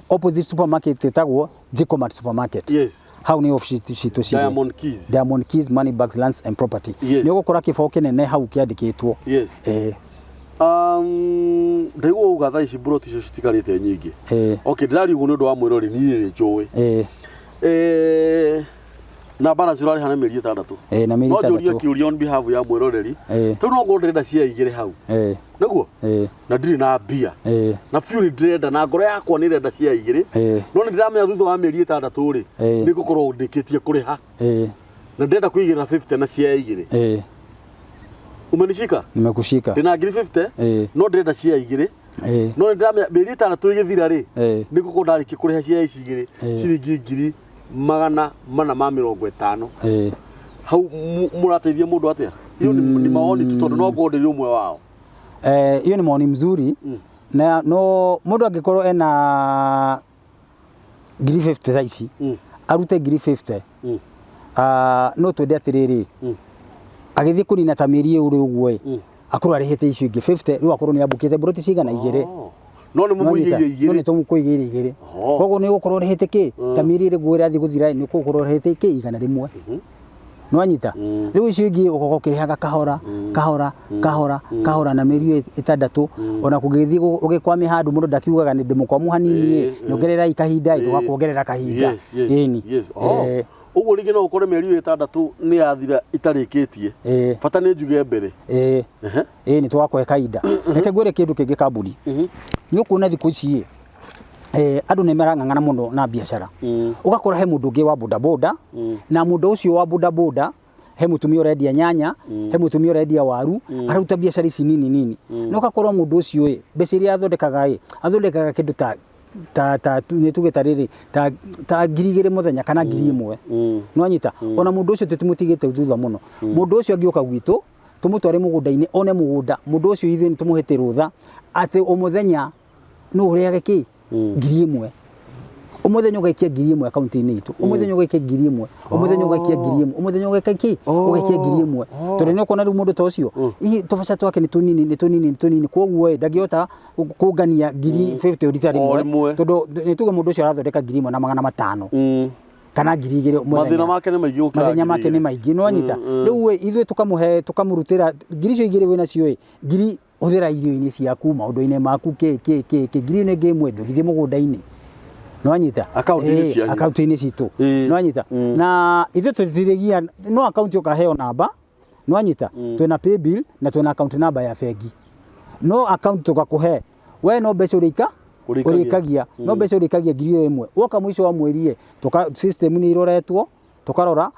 Speaker 2: opposite supermarket ĩtagwo Jikomat supermarket. Hau nĩ obici citũ cirĩ.
Speaker 1: Diamond Keys.
Speaker 2: Diamond Keys, Money Bags, Lands and Property. Nĩ ũgũkora kĩbaũ kĩnene hau kĩandĩkĩtwo. Ĩĩ.
Speaker 1: Ndaigua uga thaa ici mburoti icio citigarĩte nyingĩ. Okay, ndĩraria ũguo nĩ ũndũ wa mwĩrori, niĩ nĩ njũĩ. Na balance ũrarĩha na mĩeri 6.
Speaker 2: Na mĩeri
Speaker 1: No njũrie
Speaker 2: 6.
Speaker 1: kĩũria on behalf ya mwĩroreri. Rĩu no ngorwo ndĩrenda cia igĩrĩ hau. Nĩguo? Na ndirĩ na mbia. Na biũ nĩ ndĩrenda, na ngoro yakwa nĩ ĩrenda cia igĩrĩ. No nĩ ndĩramenya thutha wa mĩeri 6 rĩ, nĩ ngũkorwo ndĩkĩtie kũrĩha. Na ndĩrenda kũigĩrĩra 50 na cia igĩrĩ. Umenishika?
Speaker 2: Nimekushika.
Speaker 1: Ndĩna ngiri 50, no ndĩrenda cia igĩrĩ. No nĩ ndĩramenya mĩeri 6 ĩgĩthira rĩ, nĩ ngũkorwo ndarĩkia kũrĩha cia ici igĩrĩ, ciringi ngiri magana mana ma mĩrongo ĩtano. Hau mũrateithia mũndũ atĩa? Hiyo ni maoni tu tondũ no ngorwo ndĩrĩ ũmwe wao.
Speaker 2: Hiyo ni maoni mzuri. Na no mũndũ angĩkorwo ena ngiri 50 thaa ici, arute ngiri 50. No twende atĩrĩrĩ, agĩthiĩ kũnina ta mĩeri ĩyo ũguo ĩ, akorwo arĩhĩte icio ingĩ 50, rĩu akorwo nĩ ambũkĩte mburoti cigana igĩrĩ.
Speaker 1: No nĩ mũmũigĩire igĩrĩ.
Speaker 2: No nĩ tũmũkũigĩire igĩrĩ. Koguo nĩ ũgũkorwo ũrĩhĩte kĩ? Ta mĩeri ĩrĩ guo ĩrathiĩ gũthira nĩ ũgũkorwo ũrĩhĩte kĩ? 100. Nĩwanyita? Rĩu icio ingĩ ũgoka ũkĩrĩhaga kahora, kahora, kahora, kahora na mĩeri ĩyo 6. Ona kũngĩthiĩ ũgĩkwame handũ mũndũ ndakiugaga nĩ ndĩmũkwamu hanini ĩ, nyongererai kahinda ĩ, tũgakuongerera kahinda. Ĩni.
Speaker 1: Ũguo rĩngĩ no ũkore mĩeri ĩyo 6 nĩ yathira itarĩkĩtie. Bata nĩ njuge mbere.
Speaker 2: Ĩĩ, nĩ tũgakũhe kahinda. Reke ngwĩre kĩndũ kĩngĩ kambuni. Nĩ ũkuona thikũ ici ĩ, andũ nĩ marang'ang'ana mũno na biacara. Ũgakora he mũndũ ũngĩ wa bodaboda, na mũndũ ũcio wa bodaboda he mũtumia ũrendia nyanya, he mũtumia ũrendia waru, araruta biacara ici nini nini. Na ũgakora mũndũ ũcio ĩ, mbeca iria athondekaga ĩ, athondekaga kĩndũ ta ta ta nĩ tuge ta rĩrĩ, ta ta ngiri igĩrĩ mũthenya kana ngiri ĩmwe. Nĩwanyita? Ona mũndũ ũcio tũtimũtigĩte thutha mũno. Mũndũ ũcio angĩũka gwitũ, tũmũtware mũgũnda-inĩ, one mũgũnda, mũndũ ũcio ithuĩ nĩtũmũhete rũtha atĩ o mũthenya no ũrĩage kĩ? Ngiri ĩmwe. O mũthenya ũgaikia ngiri ĩmwe akaunti-inĩ itũ. O mũthenya ũgaikia ngiri ĩmwe. O mũthenya ũgaikia ngiri ĩmwe. O mũthenya ũgaikia kĩ? Ũgaikia ngiri ĩmwe. Tondũ nĩ ũkuona rĩu mũndũ ta ũcio, hihi tũbeca twake nĩ tũnini, nĩ tũnini, nĩ tũnini. Koguo ĩ, ndangĩhota kũngania ngiri 50 rita rĩmwe. Tondũ nĩ tuge mũndũ ũcio arathondeka ngiri ĩmwe na magana matano. Kana ngiri igĩrĩ mũthenya.
Speaker 1: Mathĩna make nĩ maingĩ gũkĩra
Speaker 2: Mathĩna make nĩ maingĩ, nĩ wanyita? Rĩu ĩ, ithuĩ tũkamũhe, tũkamũrutĩra ngiri icio igĩrĩ wĩnacio ĩ, ngiri Hũthĩra irio-inĩ ciaku, maũndũ-inĩ maku, kĩ kĩ kĩ kĩ, ngiri ĩno ĩngĩ ĩmwe ndũgithie mũgũnda-inĩ. Nĩwanyita?
Speaker 1: Akaunti-inĩ cianyu.
Speaker 2: Akaunti-inĩ citũ. Nĩwanyita? Na ithuĩ tũtirĩgia, no akaunti ũkaheo namba, nĩwanyita? Twĩna paybill na twĩna account number ya bengi. No akaunti tũgakũhe, we no mbeca ũrĩika
Speaker 1: Ũrĩikagia.
Speaker 2: ũrĩikagia, no mbeca ũrĩikagia ngiri ĩyo ĩmwe. Woka mũico wa mweri ĩ, tũka system nĩ iroretwo, tũkarora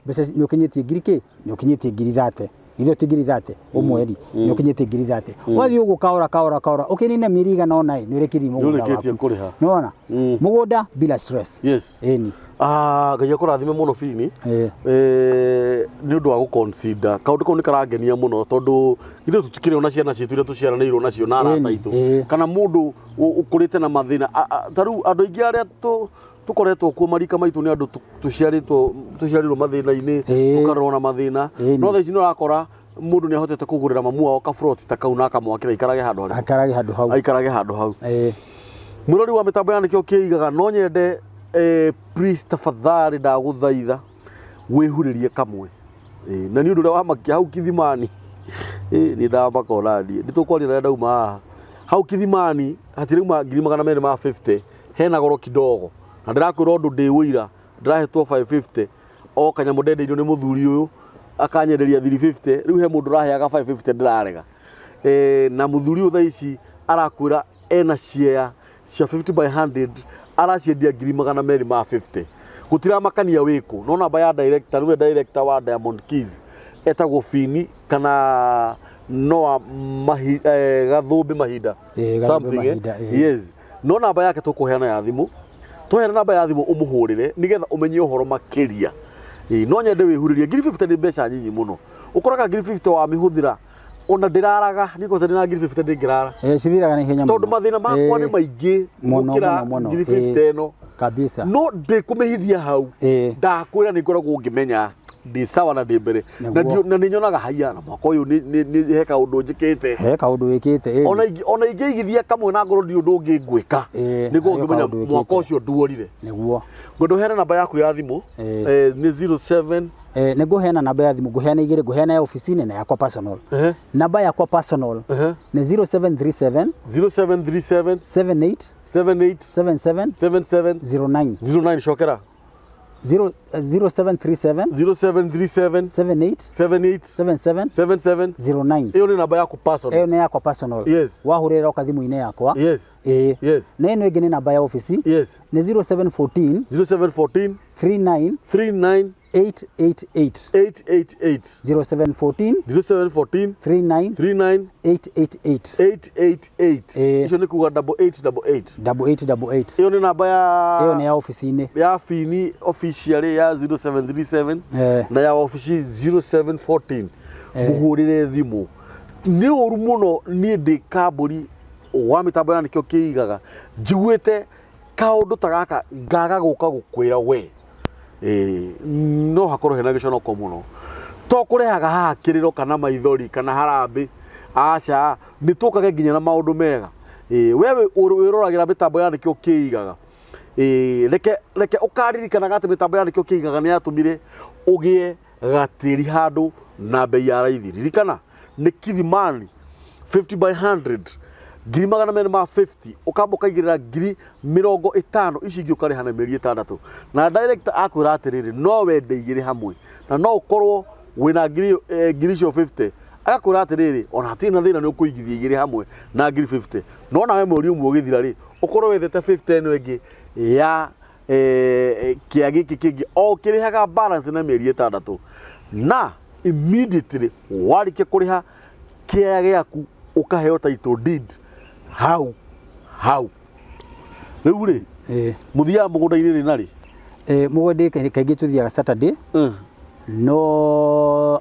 Speaker 2: mbeca nĩ ũkinyĩtie ngiri kĩ, nĩ ũkinyĩtie ngiri thate. Ithuĩ ti ngiri thate o mweri, nĩ ũkinyĩtie ngiri thate. Wathiĩ ũguo kahora kahora kahora, ũkĩnina mĩeri igana ũna ĩ, nĩ ũrĩkĩrie mũgũnda
Speaker 1: Nĩũrĩkĩtie
Speaker 2: waku.
Speaker 1: kũrĩha.
Speaker 2: Nĩwona? Mũgũnda bila stress.
Speaker 1: Yes.
Speaker 2: Ĩni.
Speaker 1: Ah, Ngai akũrathime mũno Bini. Nĩ ũndũ wa gũ-consider kaũndũ kau nĩ karangenia mũno tondũ ithuĩ tũtikĩrĩ ona ciana citũ iria tũciaranĩirwo nacio na arata
Speaker 2: Ĩni,
Speaker 1: aitũ kana mũndũ ũkũrĩte na mathĩna. Ta rĩu andũ aingĩ arĩa tũkoretwo kuo marika maitũ nĩ andũ tũciarĩtwo tũciarĩirwo mathĩna-inĩ, tũkarerwo na mathĩna, no thaa ici nĩ ũrakora mũndũ nĩ ahotete kũgũrĩra mamu wao kaburoti ta kau na akamwakĩra aikarage handũ harĩkũ?
Speaker 2: Aikarage handũ hau.
Speaker 1: Aikarage handũ hau. Mwĩrori wa mĩtambo ya nĩkĩo kĩigaga, no nyende please tafadhali ndagũthaitha wĩhurĩrie kamwe. Na nĩ ũndũ ũrĩa wamakia hau Kithimani, nĩ ndamaka ona niĩ, nĩ tũkwaria na ndauma haha. Hau Kithimani hatirauma ngiri magana merĩ ma 50, hena goro kidogo. Na ndĩrakwĩra ũndũ ndĩ ũira, ndĩrahetwo 550, o kanyamũ ndendeirio nĩ mũthuri ũyũ, akanyenderia 350, rĩu he mũndũ ũraheaga 550 ndĩrarega. Na mũthuri ũyũ thaa ici arakwĩra ena share cia 50 by 100 araciendia ngiri magana merĩ ma 50. Gũtiramakania wĩkũ, no namba ya director, nĩwe director wa Diamond Keys, etagwo Fini kana Noah Gathũmbĩ Mahinda.
Speaker 2: Gathũmbĩ
Speaker 1: Something, eh?
Speaker 2: Mahinda, eh.
Speaker 1: Yes. No namba yake tũkũheana ya thimũ, twaheana namba ya thimũ ũmũhũrĩre nĩgetha ũmenye ũhoro makĩria. No nyende wĩhurĩrie, ngiri 50 nĩ mbeca nyinyi mũno. Ũkoraga ngiri 50 wamĩhũthĩra ona ndĩraraga, niĩ kwanja ndĩna ngiri 50 ndĩngĩrara.
Speaker 2: Cithiraga na ihenya
Speaker 1: Tondũ
Speaker 2: mũno.
Speaker 1: mathĩna makwa nĩ maingĩ
Speaker 2: Mũno,
Speaker 1: gũkĩra
Speaker 2: mũno, mũno.
Speaker 1: ngiri 50 ĩno.
Speaker 2: Kabisa.
Speaker 1: No ndĩkũmĩhithia hau. Ndakwĩra nĩ ngoragwo ngĩmenya ndĩ sawa na ndĩ mbere. Na
Speaker 2: Nĩguo.
Speaker 1: na nĩ nyonaga haiya na mwaka ũyũ nĩ he kaũndũ njĩkĩte.
Speaker 2: He kaũndũ wĩkĩte.
Speaker 1: Ona ingĩigithia kamwe na ngorwo ndirĩ ũndũ ũngĩ ngwĩka. Nĩguo
Speaker 2: harĩ
Speaker 1: ngĩmenya
Speaker 2: kaũndũ
Speaker 1: mwaka
Speaker 2: wĩkĩte.
Speaker 1: ũcio nduorire.
Speaker 2: Nĩguo.
Speaker 1: Ngwenda ũheane namba yaku ya thimũ. Nĩ 07.
Speaker 2: Nĩ ngũheana namba ya thimũ, ngũheana igĩrĩ, ngũheana ya ofici-inĩ na yakwa personal. Namba yakwa personal nĩ 0737
Speaker 1: 0737
Speaker 2: 78
Speaker 1: 78
Speaker 2: 77
Speaker 1: 77
Speaker 2: 09.
Speaker 1: 09, cokera.
Speaker 2: 0737
Speaker 1: 0737
Speaker 2: 78
Speaker 1: 78
Speaker 2: 77
Speaker 1: 77
Speaker 2: 09.
Speaker 1: Ĩyo nĩ namba yaku personal.
Speaker 2: Ĩyo nĩ yakwa personal.
Speaker 1: Yes.
Speaker 2: Wahũrĩra ũka thimũ-inĩ yakwa.
Speaker 1: Yes. Yes.
Speaker 2: Na ĩno ĩngĩ nĩ namba ya ofici.
Speaker 1: Yes.
Speaker 2: Nĩ 0714
Speaker 1: 0714
Speaker 2: 39
Speaker 1: 39
Speaker 2: 888.
Speaker 1: 888.
Speaker 2: 0714
Speaker 1: 0714
Speaker 2: 39
Speaker 1: 39
Speaker 2: 888.
Speaker 1: 888. Icio nĩ kuga double eight double eight.
Speaker 2: Double eight double eight.
Speaker 1: Ĩyo nĩ namba ya
Speaker 2: Ĩyo nĩ ya ofici-inĩ.
Speaker 1: Ya Fini official ya 0737 na ya ofici 0714. Mũhũrĩre thimũ. Nĩ ũru mũno niĩ ndĩ kambũri wa mĩtambo ya nĩkĩo kĩigaga njiguĩte kaũndũ ta gaka ngaga gũka gũkwĩra we. No hakorwo hena gĩconoko mũno. To kũrehaga haha kĩrĩro kana maithori kana harambĩ, aca, nĩ tũkage nginya na maũndũ mega. We wĩroragĩra mĩtambo ya nĩkĩo kĩigaga. Reke ũkaririkanaga atĩ mĩtambo ya nĩkĩo kĩigaga nĩ yatũmire ũgĩe gatĩri handũ na bei ya raithi. Ririkana nĩ Kithimani 50 by 100 ngiri magana merĩ ma 50, ũkamba ũkaigĩrĩra ngiri mĩrongo ĩtano, ici ingĩ ũkarĩha na mĩeri ĩtandatũ. Na director akwĩra atĩrĩrĩ, no wende igĩrĩ hamwe na no ũkorwo wĩna ngiri icio 50, agakwĩra atĩrĩrĩ, ona hatirĩ na thĩna nĩ ũkũigithia igĩrĩ hamwe na ngiri 50, no nawe mweri ũmwe ũgĩthira rĩ, ũkorwo wethete 50 ĩno ĩngĩ ya kĩa gĩkĩ kĩngĩ, o ũkĩrĩhaga balance na mĩeri ĩtandatũ, na immediately warĩkia kũrĩha kĩaya gĩaku ũkaheo title deed hau hau. Rĩu rĩ, mũthiaga mũgũnda-inĩ rĩ na rĩ?
Speaker 2: Mũgũnda kaingĩ tũthiaga Saturday, no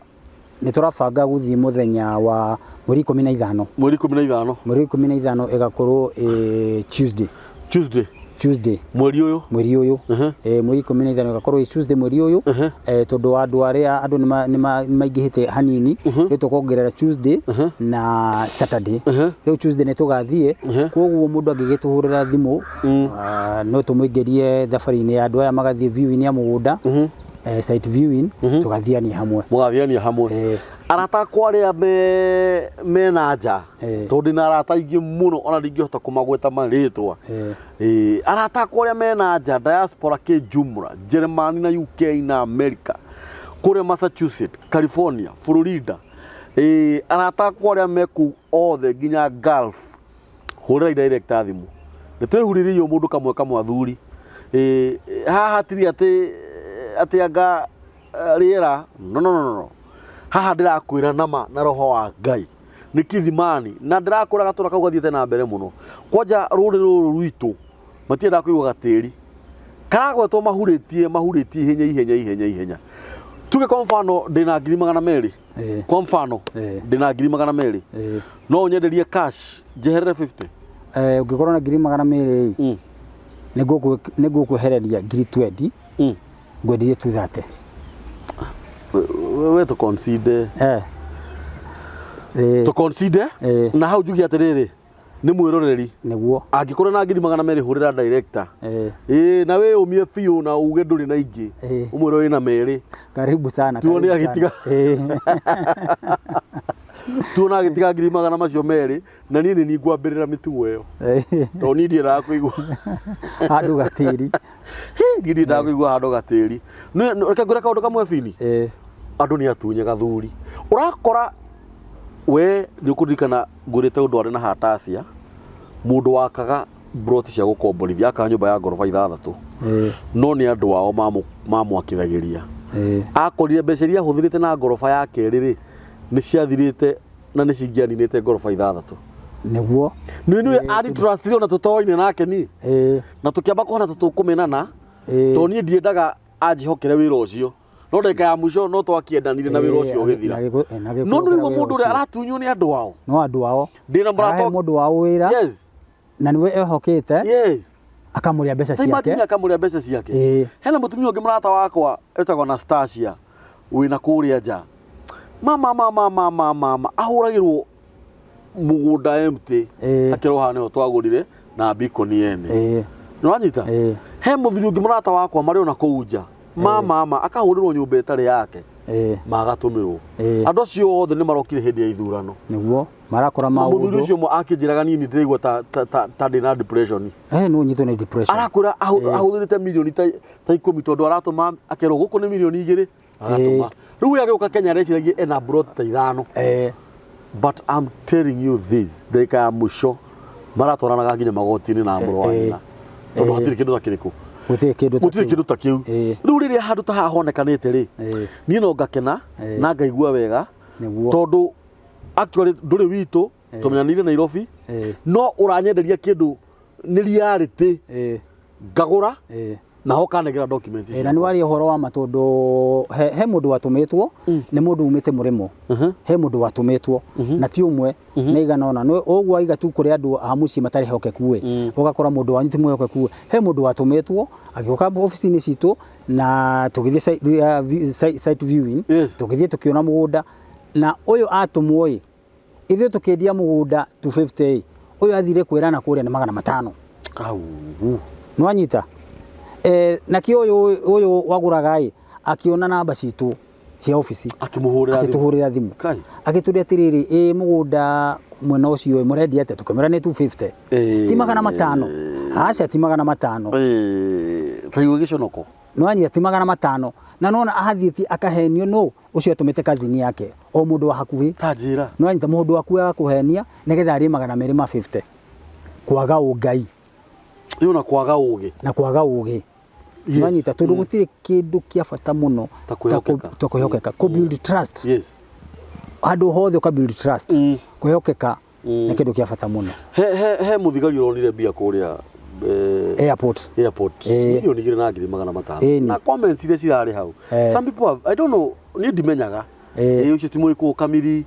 Speaker 2: nĩ tũrabanga gũthiĩ mũthenya wa mweri ikũmi na ithano.
Speaker 1: Mweri ikũmi na ithano.
Speaker 2: Mweri ikũmi na ithano ĩgakorwo Tuesday.
Speaker 1: Tuesday.
Speaker 2: Tuesday.
Speaker 1: Mweri ũyũ?
Speaker 2: Mweri ũyũ. Mweri ikũmi na ithano ĩgakorwo ĩ Tuesday mweri ũyũ. Tondũ wa andũ arĩa andũ nĩ maingĩhĩte hanini, rĩu tũkongerera Tuesday na Saturday. Rĩu Tuesday nĩ tũgathiĩ, koguo mũndũ angĩgĩtũhũrĩra thimũ, no tũmũingĩrie thabarĩ-inĩ ya andũ aya magathiĩ view-inĩ ya mũgũnda. Site viewing tũgathiania hamwe.
Speaker 1: Mũgathiania hamwe. Arata akwa arĩa me na nja, tondũ ndĩna arata aingĩ mũno ona ndingĩhota kũmagweta marĩtwa. Arata akwa arĩa me na nja, diaspora kĩjumla, Jeremani na UK na America, kũrĩa Massachusetts, California, Florida, arata akwa arĩa me kũu othe nginya Gulf, hũrĩrai director thimũ, nĩ twĩhurĩrĩirio mũndũ kamwe kamwe athuri. Haha hatirĩ atĩ anga rĩera, no no no no, haha ndĩrakwĩra nama na roho wa Ngai nĩ Kithimani, na ndĩrakwĩra gatũra kau gathiĩte na mbere mũno. Kwanja rũrĩrĩ rũrũ rwitũ matiendaga kũigua gatĩri karagwetwo, mahurĩtie mahurĩtie ihenya ihenya ihenya ihenya. Tuge kwa mfano ndĩna 200,000. Kwa mfano ndĩna 200,000, no ũnyenderie cash njeherere 50?
Speaker 2: Ũngĩkorwo na 200,000 ĩ, nĩngũkwehereria 20,000, ngwenderie 230.
Speaker 1: We tũ consider. Tũ consider. Na hau njuge atĩrĩrĩ, nĩ mwĩroreri.
Speaker 2: Nĩguo.
Speaker 1: Angĩkorwo na 200,000, hũrĩra director. Ĩĩ, na wĩyũmie biũ na uge ndũrĩ na ingĩ. Ũmwĩre wĩna merĩ.
Speaker 2: Karibu sana.
Speaker 1: Tuone
Speaker 2: Karibu sana.
Speaker 1: agĩtiga. Tuona agĩtiga ngiri magana macio merĩ, na niĩ nĩ niĩ ngwambĩrĩra mĩtugo ĩyo, tondũ niĩ ndiendaga kũigua
Speaker 2: handũ gatĩri.
Speaker 1: Niĩ ndiendaga kũigua handũ gatĩri. Reke ngwĩre kaũndũ kamwe bini. Andũ nĩ atunye gathuri, ũrakora we nĩ ũkũririkana ngwĩrĩte ũndũ arĩ na hatacia mũndũ wakaga broti cia gũkomborithia, akaga nyũmba ya ngoroba ithathatũ, no nĩ andũ ao mamwakithagĩria. Akorire mbeca iria ahũthĩrĩte na ngoroba ya kerĩ rĩ, nĩ ciathirĩte na nĩ cingĩaninĩte ngoroba ithathatũ. Nĩ nĩ ari trust ona tũtoaine nake ni, na tũkĩamba kũhana tũtũkũmenana, tondũ niĩ ndiendaga anjĩhokere wĩra ũcio, no ndagĩka ya mũico no twakĩendanire na wĩra ũcio ũgĩthira. No nĩ rĩu mũndũ ũrĩa aratunywo nĩ andũ ao.
Speaker 2: No andũ ao.
Speaker 1: Ndĩna
Speaker 2: Arahe
Speaker 1: mũrata.
Speaker 2: Mũndũ wao wĩra na nĩwe ehokete, akamũrĩa mbeca
Speaker 1: Ta
Speaker 2: ciake.
Speaker 1: imagine akamũrĩa mbeca ciake. Hena mũtumia ũngĩ mũrata wakwa etagwo Anastasia wĩna kũrĩa nja, mama mama mama mama, ahũragĩrwo mũgũnda empty, akĩrwo haha nĩho twagũrire na bikoni ene. Nĩwanyita? He mũthuri ũngĩ mũrata wakwa marĩ ona kũu nja, mama mama, akahũrĩrwo nyũmba ĩtarĩ yake, magatũmĩrwo. Andũ acio othe nĩ marokire hĩndĩ ya ithurano.
Speaker 2: Nĩguo marakora
Speaker 1: Mũthuri
Speaker 2: maũndũ.
Speaker 1: Ũcio ũmwe akĩnjĩraga, niĩ nĩ ndĩraigua ta ndĩ na depression.
Speaker 2: No ũnyitwo nĩ depression.
Speaker 1: Arakwĩra ahũthĩrĩte mirioni ta 10 tondũ aratũma, akerwo gũkũ nĩ mirioni 2, agatũma. Rĩu we agĩũka Kenya areciragia ena plot ta ithano, but I'm telling you this, ndagĩka ya mũico maratwaranaga nginya magoti-inĩ na mũrũ wa nyina, tondũ hatirĩ kĩndũ ta kĩrĩkũ.
Speaker 2: Gũtirĩ kĩndũ ta
Speaker 1: Gũtirĩ
Speaker 2: kĩu.
Speaker 1: Kĩndũ ta kĩu. Rĩu rĩrĩa handũ ta haha honekanĩte rĩ, niĩ no ngakena na ngaigua wega, tondũ actually ndũrĩ witũ, tũmenyanĩire Nairobi, no ũranyenderia kĩndũ nĩ reality, ngagũra na ho kanengera documents
Speaker 2: Na nĩ waria ũhoro wa ma, tondũ he mũndũ watũmĩtwo nĩ mũndũ umĩte mũrĩmo. He mũndũ watũmĩtwo na ti ũmwe, nĩ igana ona. Nĩ ũguo waiga tu kũrĩ andũ a mũciĩ matarĩ hokeku ĩ, ũgakora mũndũ wanyu ti mwĩhokeku ĩ. He mũndũ watũmĩtwo agĩũka obici-inĩ citũ na tũgĩthiĩ site viewing. Tũgĩthiĩ tũkĩona mũgũnda, na ũyũ atũmwo ĩ, ithuĩ tũkĩendia mũgũnda 250 ĩ, ũyũ athire kwĩrana kũrĩa nĩ 500.
Speaker 1: Au.
Speaker 2: Nĩwanyita? Nakĩo ũyũ wagũraga ĩ, akĩona namba citũ cia obici.
Speaker 1: Akĩmũhũrĩra thimũ.
Speaker 2: Agĩtũhũrĩra thimũ.
Speaker 1: Kai.
Speaker 2: Agĩtũria atĩrĩrĩ, ĩ mũgũnda mwena ũcio ĩ, mũrendia atĩa? Tũkĩmwĩra nĩ 250. Ti 500, aca, ti 500.
Speaker 1: Ta igua gĩconoko.
Speaker 2: Nĩwanyita? Ti 500. Na nona ahathiĩtie akahenio no ũcio atũmĩte cousin yake, o mũndũ wa hakuhĩ.
Speaker 1: Ta njĩra.
Speaker 2: Nĩwanyita? Mũndũ waku agakũhenia nĩgetha arĩe 250, kwaga ũngai.
Speaker 1: Ĩyo na kwaga ũgĩ.
Speaker 2: Na kwaga ũgĩ. Nĩwanyita? Tondũ gũtirĩ kĩndũ kĩa bata mũno
Speaker 1: Ta kwĩhokeka.
Speaker 2: Ta kwĩhokeka, kũ build trust. Handũ hothe ũka build trust, kwĩhokeka nĩ kĩndũ kĩa bata mũno.
Speaker 1: He mũthigari ũronire mbia kũrĩa
Speaker 2: airport.
Speaker 1: Airport. 2,500,000. Na comments iria cirarĩ hau, some people have, I don't know, niĩ ndimenyaga. Ũcio ti mũgĩkũyũ kamiri,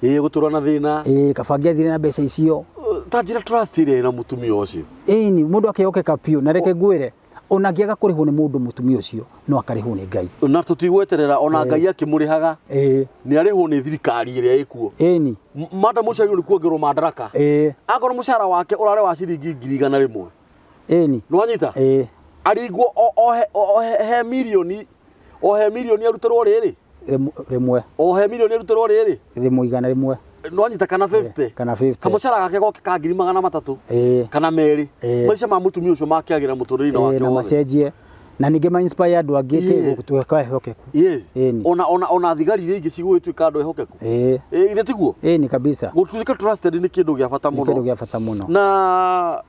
Speaker 1: gũtũra na thĩna.
Speaker 2: Ĩĩ, kaba angĩathire na mbeca icio.
Speaker 1: Ta njĩra trust ĩrĩa ĩna mũtumia ũcio.
Speaker 2: Ĩni, mũndũ akĩhokeka biũ, na reke ngwĩre, ona angĩaga kũrĩhwo nĩ mũndũ, mũtumia ũcio no akarĩhwo nĩ Ngai.
Speaker 1: Na tũtigweterera ona Ngai akĩmũrĩhaga, nĩ arĩhwo nĩ thirikari ĩrĩa ĩkuo. Madam ũcio agĩrĩirwo nĩ kuongererwo madaraka. Akorwo mũcara wake ũrarĩ wa ciringi 100,000, nĩwanyita? Aringwo o he mirioni Ohe mirioni arutĩrwo rĩrĩ.
Speaker 2: Rĩmwe.
Speaker 1: Ohe mirioni arutĩrwo rĩrĩ.
Speaker 2: Rĩmwe, 100.
Speaker 1: Nwanyita kana 50.
Speaker 2: Kana 50.
Speaker 1: Kamũcara gake goke ka 300,000 kana 2. Maica ma mũtumia ũcio makĩagĩra mũtũrĩre-inĩ wake
Speaker 2: na
Speaker 1: wothe.
Speaker 2: Macenjie na ningĩ ma inspire andũ angĩ gũtuĩka ehokeku.
Speaker 1: Yes.
Speaker 2: Ĩni.
Speaker 1: Ona thigari iria ingĩ cigũgĩtuĩka andũ ehokeku. Ĩ ithe tiguo?
Speaker 2: Ĩni kabisa.
Speaker 1: Gũtuĩka trusted nĩ kĩndũ gĩa bata
Speaker 2: Nĩ kĩndũ
Speaker 1: mũno.
Speaker 2: gĩa bata mũno.
Speaker 1: Na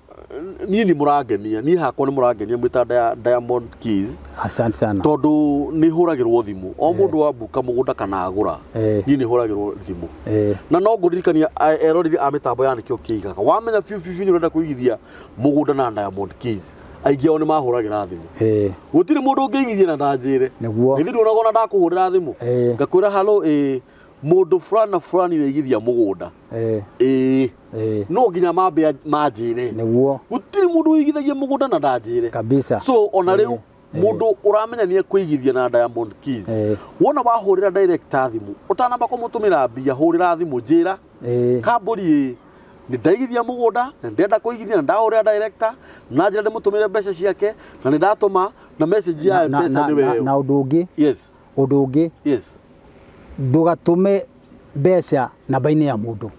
Speaker 1: niĩ nĩ mũrangenia, niĩ hakwa nĩ mũrangenia mwĩ ta Diamond Keys.
Speaker 2: Asante sana.
Speaker 1: Tondũ nĩ hũragĩrwo thimũ. O mũndũ wambuka mũgũnda kana agũra, niĩ nĩ hũragĩrwo thimũ. Na no ngũririkania eroreri a mĩtambo ya Nĩkĩo Kĩigaga. Wamenya biũ biũ biũ nĩ ũrenda kũigithia mũgũnda na Diamond Keys, aingĩ ao nĩ mahũragĩra thimũ. Gũtirĩ mũndũ ũngĩigithia na ndanjĩre.
Speaker 2: Nĩguo.
Speaker 1: Githĩ nduonaga ona ndakũhũrĩra thimũ? Ngakwĩra halo, ĩĩ, mũndũ fulani na fulani nĩ aigithia mũgũnda. Ĩĩ. No nginya mambe manjĩre.
Speaker 2: Nĩguo.
Speaker 1: Gũtirĩ mũndũ ũigithagia mũgũnda na ndanjĩre.
Speaker 2: Kabisa.
Speaker 1: So ona rĩu mũndũ ũramenya nĩ ekũigithia na Diamond Keys, wona wahũrĩra director thimũ, ũtanamba kũmũtũmĩra mbia, hũrĩra thimũ njĩra kambũri ĩ nĩ ndaigithia mũgũnda na ndĩrenda kũigithia na ndahũrĩra director na njĩra ndĩmũtũmĩre mbeca ciake na nĩ ndatũma na message ya
Speaker 2: Na,
Speaker 1: M-Pesa
Speaker 2: na,
Speaker 1: nĩ
Speaker 2: na,
Speaker 1: weyo.
Speaker 2: na ũndũ ũngĩ.
Speaker 1: Yes.
Speaker 2: Ũndũ ũngĩ.
Speaker 1: Yes.
Speaker 2: Ndũgatũme mbeca namba-inĩ ya mũndũ.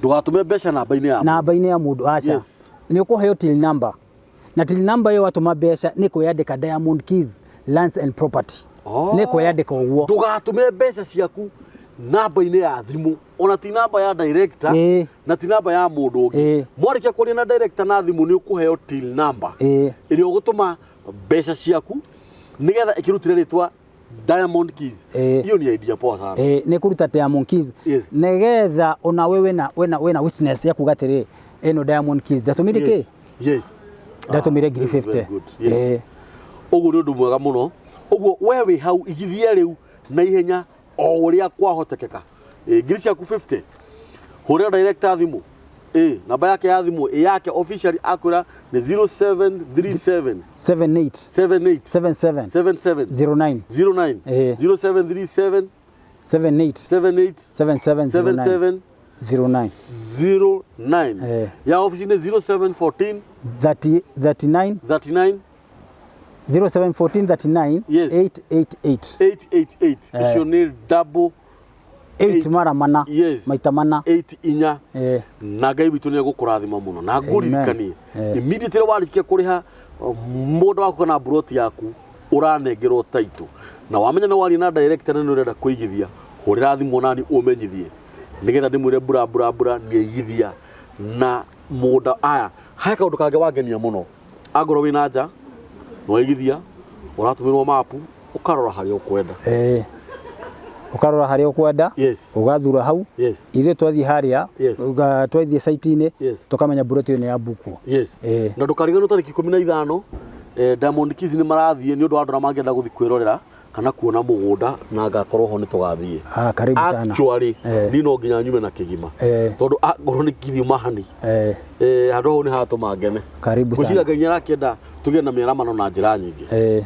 Speaker 1: Ndũgatũme mbeca namba-inĩ ya mũndũ.
Speaker 2: Namba-inĩ ya mũndũ, aca. Nĩ ũkũheo till number. Na till number ĩyo watũma mbeca nĩ kwĩyandĩka Diamond Keys Lands and Property. Nĩ kwĩyandĩka ũguo.
Speaker 1: Ndũgatũme mbeca ciaku namba-inĩ ya thimũ, ona ti namba ya director na ti namba ya mũndũ ũngĩ. Mwarĩkia kwaria na director na thimũ nĩ ũkũheo till number ĩrĩa ũgũtũma mbeca ciaku nĩgetha ĩkĩrutĩre rĩtwa Diamond Keys. Hiyo ni idea poa sana.
Speaker 2: Nĩ kũruta Diamond Keys. Nĩgetha ona we wĩna witness ya kuga atĩrĩrĩ, ĩno Diamond Keys ndatũmire kĩ?
Speaker 1: Yes.
Speaker 2: Ndatũmire ngiri
Speaker 1: This is very
Speaker 2: 50.
Speaker 1: good. Yes. Ũguo nĩ ũndũ mwega mũno. Ũguo we wĩ hau igithie rĩu na ihenya o ũrĩa kwahotekeka. Ngiri ciaku 50. Hũrĩra director thimũ. Namba yake ya thimũ ĩ yake officially akwĩra nĩ 0737
Speaker 2: 78
Speaker 1: 78
Speaker 2: 77
Speaker 1: 77
Speaker 2: 09
Speaker 1: 09. 0737
Speaker 2: 78
Speaker 1: 78
Speaker 2: 77
Speaker 1: 77
Speaker 2: 09.
Speaker 1: 09. Ya office nĩ 0714
Speaker 2: 39
Speaker 1: 39
Speaker 2: 0714 39
Speaker 1: Yes.
Speaker 2: 888.
Speaker 1: 888. Icio nĩ double
Speaker 2: 8
Speaker 1: Eight.
Speaker 2: mara mana.
Speaker 1: Yes.
Speaker 2: Maita mana.
Speaker 1: 8 inya. Na Ngai witũ nĩ egũkũrathima mũno. Na ngũririkanie. Immediately warĩkia kũrĩha mũgũnda waku kana mburoti yaku ũranengerwo title. Na wamenya nĩ waria na director na nĩ ũrenda kũigithia, hũrĩra thimũ nani ũmenyithie. Nĩgetha ndĩmwĩre mbura mbura mbura nĩ aigithia na mũgũnda. Aya, he kaũndũ kangĩ wangenia mũno. Angorwo wĩna nja, nĩ waigithia, ũratũmĩrwo mapu, ũkarora harĩa ũkwenda.
Speaker 2: Ũkarora harĩa ũkwenda.
Speaker 1: Yes.
Speaker 2: Ũgathura hau.
Speaker 1: Yes.
Speaker 2: Ithuĩ twathiĩ harĩa,
Speaker 1: Yes.
Speaker 2: twathiĩ site-inĩ,
Speaker 1: Yes.
Speaker 2: tũkamenya mburoti ĩyo nĩ ya bukwo.
Speaker 1: Yes. Na ndũkariganĩrwo tarĩki 15, Diamond Keys nĩ marathiĩ nĩ ũndũ wa andũ arĩa mangĩenda gũthiĩ kwĩrorera kana kuona mũgũnda na ngakorwo ho nĩ tũgathiĩ.
Speaker 2: Karibu sana.
Speaker 1: Actually, niĩ no nginya nyume na kĩgima. Tondũ angorwo nĩ Githimani, handũ hau nĩ hatũma ngene.
Speaker 2: Karibu
Speaker 1: Ngwĩciria
Speaker 2: sana.
Speaker 1: Ngai nĩ arakĩenda tũgĩe na mĩaramano na njĩra nyingĩ.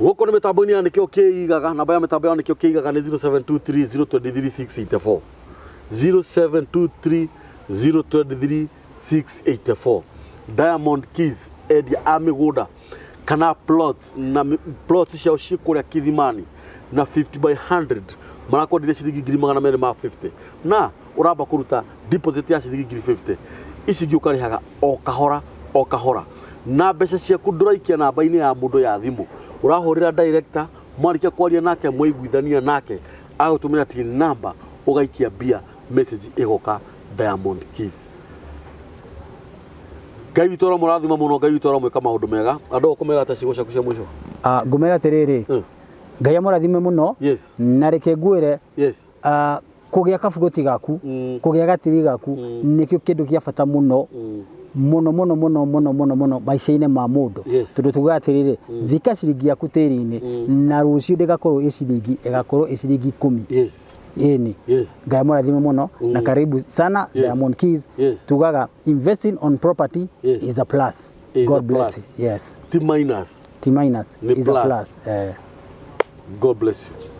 Speaker 1: Gũkũ nĩ mĩtambo-inĩ ya Nĩkĩo Kĩigaga, namba ya mĩtambo ya Nĩkĩo Kĩigaga nĩ 0723 023 684. 0723 023 684. Diamond Keys endia a mĩgũnda kana plots na plots ciao ciĩ kũrĩa Kithimani na 50 by 100 marakwenderia ciringi ngiri magana merĩ ma 50 na ũramba kũruta deposit ya ciringi ngiri 50 ici ingĩ ũkarĩhaga o kahora o kahora na mbeca ciaku ndũraikia namba-inĩ ya mũndũ ya thimũ ũrahũrĩra director mwarĩkia kwaria nake mwaiguithania nake agũtũmĩra till number ũgaikia mbia message ĩgoka Diamond Keys. Ngai witũ aramũrathima mũno, Ngai witũ aramwĩka maũndũ mega. Andũ ũkũmera atĩa ciugo ciaku cia mũico?
Speaker 2: Ngũmera atĩrĩrĩ, Ngai amũrathime mũno.
Speaker 1: Yes.
Speaker 2: Na reke ngwĩre,
Speaker 1: Yes.
Speaker 2: Kũgĩa kaburoti gaku, kũgĩa gatiri gaku, nĩkĩo kĩndũ kĩa bata mũno. Mũno mũno mũno mũno mũno mũno maica-inĩ ma mũndũ.
Speaker 1: Yes.
Speaker 2: Tondũ tugaga atĩrĩrĩ, thika ciringi yaku tĩri-inĩ, na rũciũ ndĩgakorwo ĩ ciringi, ĩgakorwo ĩ ciringi 10.
Speaker 1: Yes.
Speaker 2: Ĩni.
Speaker 1: Yes.
Speaker 2: Ngai amũrathime mũno, na karibu sana.
Speaker 1: Yes.
Speaker 2: Diamond Keys.
Speaker 1: Yes.
Speaker 2: Tugaga investing on property
Speaker 1: Yes.
Speaker 2: is a plus.
Speaker 1: Is
Speaker 2: God
Speaker 1: a
Speaker 2: bless
Speaker 1: plus.
Speaker 2: you. Yes.
Speaker 1: T minus.
Speaker 2: T minus
Speaker 1: Ni
Speaker 2: is a
Speaker 1: plus.
Speaker 2: plus.
Speaker 1: God bless you.